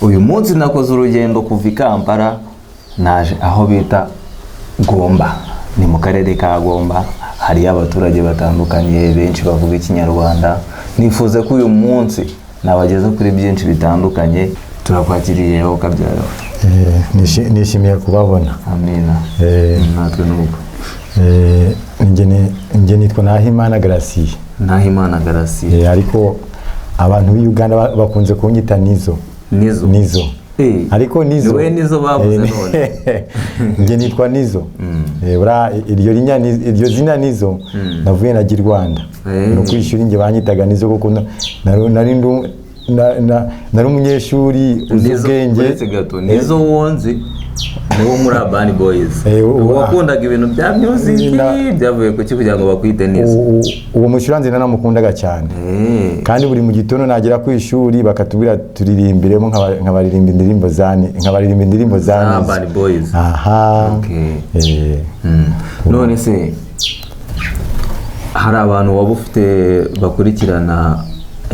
Uyu munsi nakoze urugendo kuva i Kampala, naje aho bita Gomba, ni mu karere ka Gomba. Hariyo abaturage batandukanye benshi bavuga Ikinyarwanda. Nifuza ko uyu munsi nabageza kuri byinshi bitandukanye. Turakwakiriye wowe kabyara. Nishimiye kubabona. Amina. Natwe nuko. Njye nitwa Nahimana Gratien. Nahimana Gratien. Ariko abantu b'i Uganda bakunze kunyita Nizo. Nizo? Nizo. Ariko Nizo Ni we Nizo bavuze none. Njye nitwa Nizo. Buriya iryo zina Nizo navuye na Rwanda. No kwishuri njye banyitaga Nizo kuko nari nari umunyeshuri uzi Nizo ubwenge. Uretse gato, Nizo wonzi niwo muri Urban Boys wakundaga ibintu bya music? Byavuye kuki kugira ngo bakwite Nizo? Uwo mucuranzi nanamukundaga cyane. Kandi buri mu gitondo nagera ku ishuri bakatubwira turirimbiremo, nkabaririmba indirimbo za nkabaririmba indirimbo za Za Nizo. Urban Boys. Aha. Okay. None se hari abantu waba ufite bakurikirana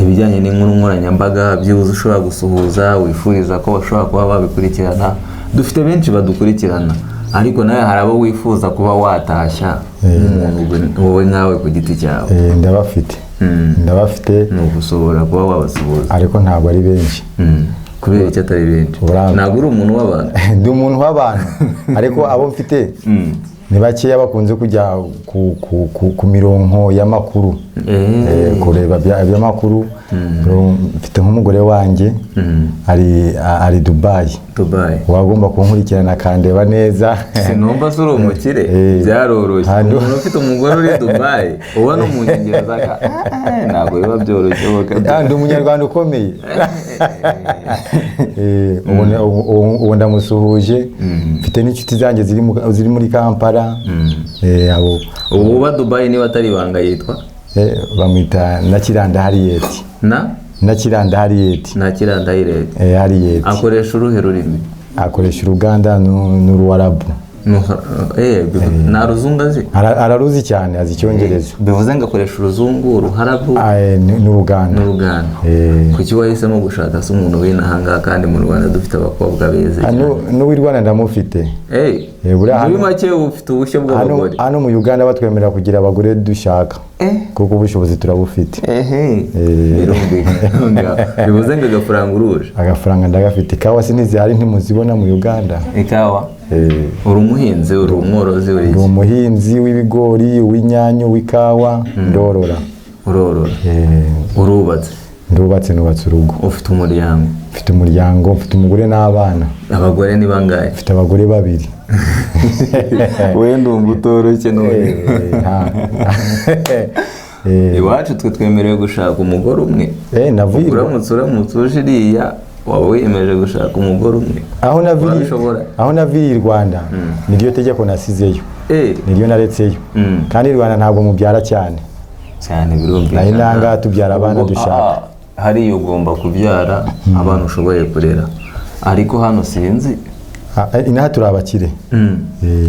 ibijyanye n'inkuru nkoranyambaga, byibuze ushobora gusuhuza, wifuriza ko bashobora kuba babikurikirana? Dufite benshi badukurikirana, ariko nawe hari abo wifuza kuba watashya nk'umuntu wowe nkawe ku giti cyawe? Ndabafite. Ndabafite. Ni ugusohora kuba wabasuhuza. Ariko ntabwo ari benshi. Kubera icyo atari benshi? Ntabwo uri umuntu w'abantu? Ndi umuntu w'abantu, ariko abo mfite ni bakeya bakunze kujya ku mirongo y'amakuru. Kureba iby'amakuru. Mfite nk'umugore wanjye ari Dubai. Dubai. Wagomba kunkurikirana akandeba neza. Sinumva se uri umukire? Byaroroshye. Umuntu ufite umugore uri Dubai, uba no mu nkengero z'aka, ntabwo biba byoroshye. Ndi umunyarwanda ukomeye. Ubu ndamusuhuje. Mfite n'inshuti zanjye ziri muri Kampala. Abo Ubu uba Dubai, niba atari ibanga, yitwa? Bamwita Nakiranda Harriet. Na? Nakiranda Harriet. Nakiranda Harriet. Harriet. Akoresha uruhe rurimi? Akoresha Uruganda n'Uruwarabu. Nta ruzungu azi? Araruzi cyane, azi Icyongereza. Bivuze ngo akoresha uruzungu, uruharabu Ah, n'Uruganda. N'Uruganda. Kuki wahisemo gushaka se umuntu w'inahangaha kandi mu Rwanda dufite abakobwa beza cyane? N'uw'i Rwanda ndamufite. Buriya Muri make ufite ubushyo bw'abagore. Hano mu Uganda batwemerera kugira abagore dushaka kuko ubushobozi turabufite. Birumvikana, bivuze ngo agafaranga uruje. Agafaranga ndagafite. Ikawa se ntizihari? Ntimuzibona mu Uganda? Ikawa? Uri umuhinzi, uri umworozi, uri Ndi iki? umuhinzi w'ibigori, uw'inyanya, uw'ikawa, ndorora. Urorora. Urubatse? Ndubatse, nubatse urugo. Ufite umuryango? Mfite umuryango, mfite umugore n'abana. Abagore ni bangahe? Mfite abagore babiri. We ndumva utoroshye none. Iwacu twe twemerewe gushaka umugore umwe. Navuye Uramutse uje iriya, waba wiyemeje gushaka umugore umwe? Aho naviriye Wabishobora? Aho naviriye i Rwanda niryo tegeko nasizeyo, niryo naretseyo. Kandi i Rwanda ntabwo mubyara cyane. Cyane, birumvikana. Naho inanga tubyara abana Ubwo, dushaka. Hariya ugomba kubyara abana ushoboye kurera, ariko hano sinzi. Inaha turi abakire.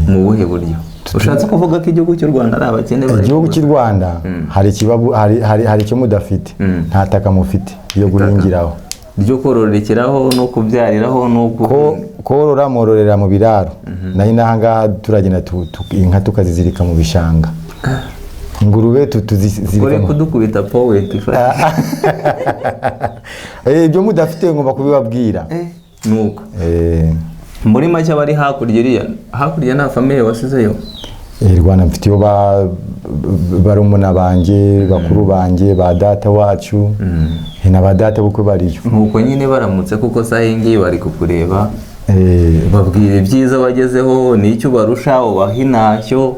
Mu buhe buryo? Ushatse kuvuga ko igihugu cy'u Rwanda ari abakene bari Igihugu cy'u Rwanda hari ikibabu, hari icyo mudafite. Nta taka mufite yo guhingiraho. Ryo kororokeraho no kubyariraho no Ko korora mwororera mu biraro, naho inaha ngaha turagenda inka tukazizirika mu bishanga, ingurube tuzizirika Uri kudukubita point ifata. Ibyo mudafite ngomba kubibabwira. Nuko muri make abari hakurya iriya, hakurya nta famille wasizeyo? Rwanda mfite iyo barumuna banjye, bakuru banjye, ba data wacu, na ba data bukwe bariyo. Nuko nyine baramutse, kuko saha iyi ngiyi bari kukureba. Babwira ibyiza wagezeho n'icyo ubarusha, ubaha intashyo.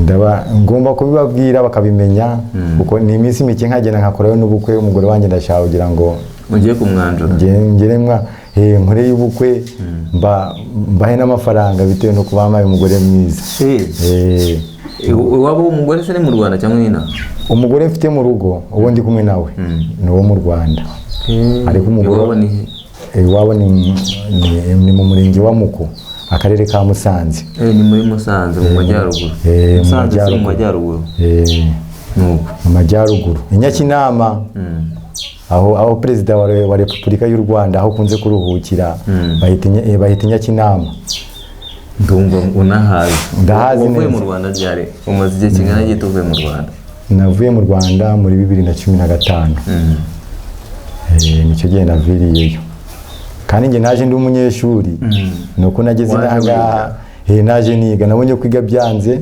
Ndaba ngomba kubibabwira bakabimenya, kuko ni iminsi mike nkagenda nkakorayo n'ubukwe. Umugore wanjye ndashaka kugira ngo Ugiye kumwanjura? Ngere mwa nkore y'ubukwe, mba mbahe n'amafaranga bitewe no kuba bampaye umugore mwiza. Iwabo w'umugore se ni mu Rwanda cyangwa inaha? Umugore mfite mu rugo, uwo ndi kumwe nawe, ni uwo mu Rwanda, ariko umugore Iwabo ni he? Iwabo ni mu murenge wa Muko, akarere ka Musanze. Ni muri Musanze mu majyaruguru? Mu Musanze si mu majyaruguru. majyaruguru? Nuko Mu majyaruguru i Nyakinama. Aho perezida wa Repubulika y'u Rwanda aho ukunze kuruhukira, bahita Nyakinama. Ndumva unahazi. Ndahazi Wavuye neza. mu Rwanda ryari? Umaze igihe kingana gito uvuye mu Rwanda? Navuye mu Rwanda muri 2015. Nicyo gihe naviriyeyo, kandi njye naje ndi umunyeshuri, nuko nageze Waje inaha ngaha. Naje niga, nabonye kwiga byanze,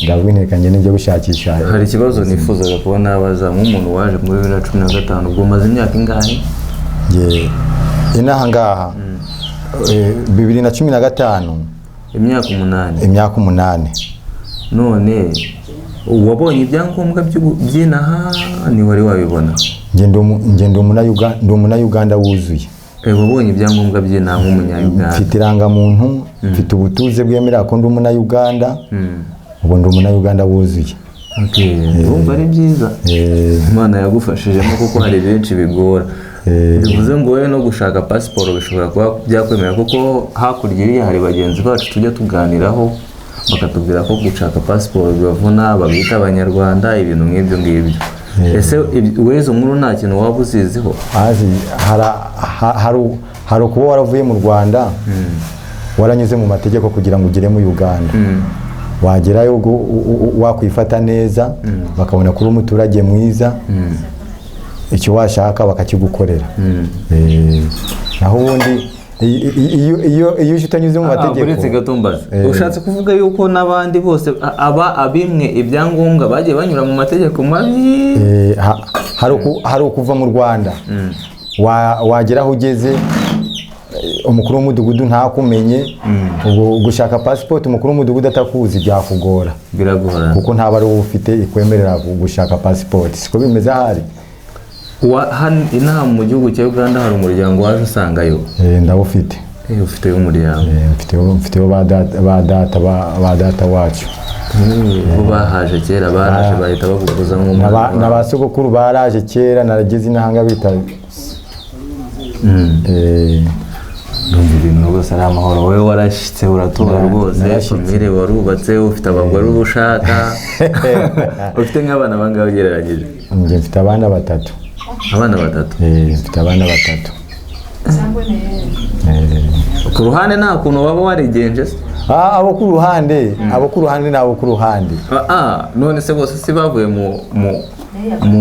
ndavuga inteka njye njya gushakisha. Hari ikibazo nifuzaga kuba nabaza nk'umuntu waje muri 2015. Ubwo umaze imyaka ingahe? Njye inaha ngaha 2015. Imyaka 8. Imyaka 8. None wabonye ibyangombwa by'inaha? Ntiwari wabibona? Njye ndi umunyayuganda wuzuye. Wabonye ibyangombwa by'inaha nk'umunyayuganda? Mfite irangamuntu, mfite ubutuze bwemera ko ndi umunyayuganda. Ubu ndi umunyayuganda wuzuye. Okay, urumva ari byiza. Imana yagufashijemo, kuko hari benshi bigora. Bivuze ngo wowe no gushaka pasiporo bishobora kuba byakwemera, kuko hakurya iriya hari bagenzi bacu tujya tuganiraho bakatubwira ko gushaka pasiporo bibavuna, babita abanyarwanda, ibintu nk'ibyo ngibyo. Ese wowe izo nkuru nta kintu waba uziziho? Azi hari ukuba waravuye mu Rwanda, waranyuze mu mategeko kugira ngo ugere mu Uganda, wagerayo wakwifata neza, bakabona ko uri umuturage mwiza, icyo washaka bakakigukorera. Naho ubundi iyo uje utanyuze mu mategeko. Uretse gato mbaze, ushatse kuvuga yuko n'abandi bose aba abimwe ibyangombwa bagiye banyura mu mategeko mabi? Hari ukuva mu Rwanda, wagera aho ugeze, umukuru w'umudugudu ntakumenye. Ubwo gushaka pasipoti umukuru w'umudugudu atakuzi byakugora. Biragorana. Kuko ntaba ari wowe ufite ikwemerera gushaka pasipoti. Siko bimeze ahari. Hano inaha mu gihugu cya Uganda hari umuryango waje usangayo? Ndawufite. Ufite umuryango? Mfiteho ba data wacu. Bo bahaje kera, baraje bahita bagukuza nk'umwana Na wawe. ba sogokuru baraje kera, narageze inahanga bita Ndumva ibintu rwose ari amahoro. Wowe warashyitse, uratura rwose. Narashyitse. Famille warubatse, ufite abagore uba ushaka. Ufite nk'abana bangahe ugereranyije? Njye mfite abana batatu. Abana batatu? Mfite abana batatu. Ku ruhande nta kuntu waba warigenje se? Ah, abo ku ruhande ni abo ku ruhande. None se bose si bavuye mu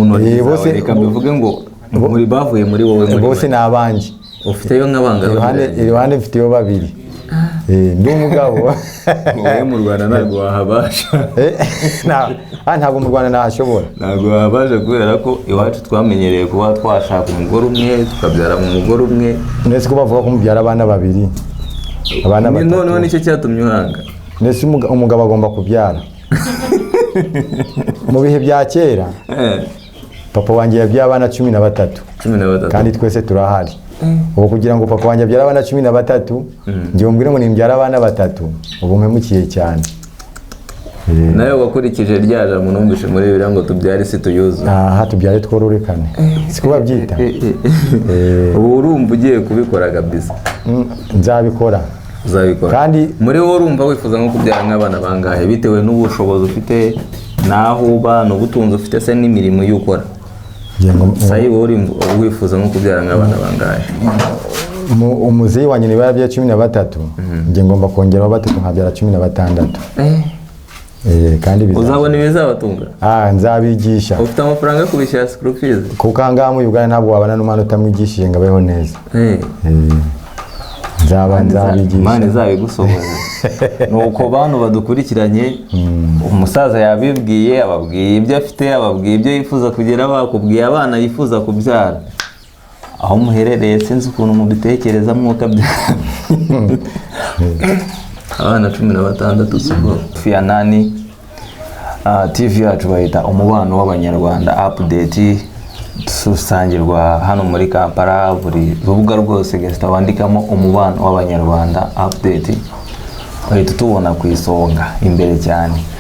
ntoki zawe? Reka mbivuge ngo muri bavuye muri wowe muri Bose ni abanjye. Ufiteyo nk'abangahe? Iruhande mfiteyo babiri. Ndi umugabo. Wowe mu Rwanda ntabwo wahabasha. Ntabwo mu Rwanda nahashobora. Ntabwo wahabasha kubera ko iwacu twamenyereye kuba twashaka umugore umwe, tukabyara mu mugore umwe. Ndetse ko bavuga ko mubyara abana babiri, abana Noneho batatu. nicyo cyatumye uhanga? Ndetse umugabo agomba kubyara. Mu bihe bya kera, papa wanjye yabyaye abana 13. 13. Kandi twese turahari ubu. Kugira ngo papa wanjye abyare abana 13, njye umbwire ngo nimbyare abana batatu, ubu mpemukiye cyane. Nawe wakurikije rya jambo numvise muri Bibiliya ngo tubyare isi tuyuzuye. Aha, tubyare twororekane, siko babyita. Ubu urumva ugiye kubikora kabisa? Nzabikora. Uzabikora. Kandi Muri wowe urumva wifuza nko kubyara nk'abana bangahe, bitewe n'ubushobozi ufite n'aho uba n'ubutunzi ufite se n'imirimo yo ukora? Ngiye ngo Sayi, wowe wifuza nko kubyara nk'abana bangahe? Umuzeyi wanjye niba yabyaye 13, njye ngomba kongeraho batatu, nkabyara 16. Kandi Uzabona ibizabatunga? Ah, nzabigisha. Ufite amafaranga yo kubishyura school fees? Kuko aha ngaha mu Uganda ntabwo wabana n'umwana utamwigishije ngo abeho neza. Nzabigisha. Imana izabigusohoza. Nuko bantu badukurikiranye, umusaza yabibwiye, ababwiye ibyo afite, ababwiye ibyo yifuza kugeraho, akubwiye abana yifuza kubyara. Aho muherereye sinzi ukuntu mubitekereza, mwuka byara abana 16 si ubwo fiyanani. TV yacu bayita Umubano w'Abanyarwanda Update, dusangirwa hano muri Kampala. Buri rubuga rwose gasita wandikamo Umubano w'Abanyarwanda Update, uhita utubona ku isonga imbere cyane.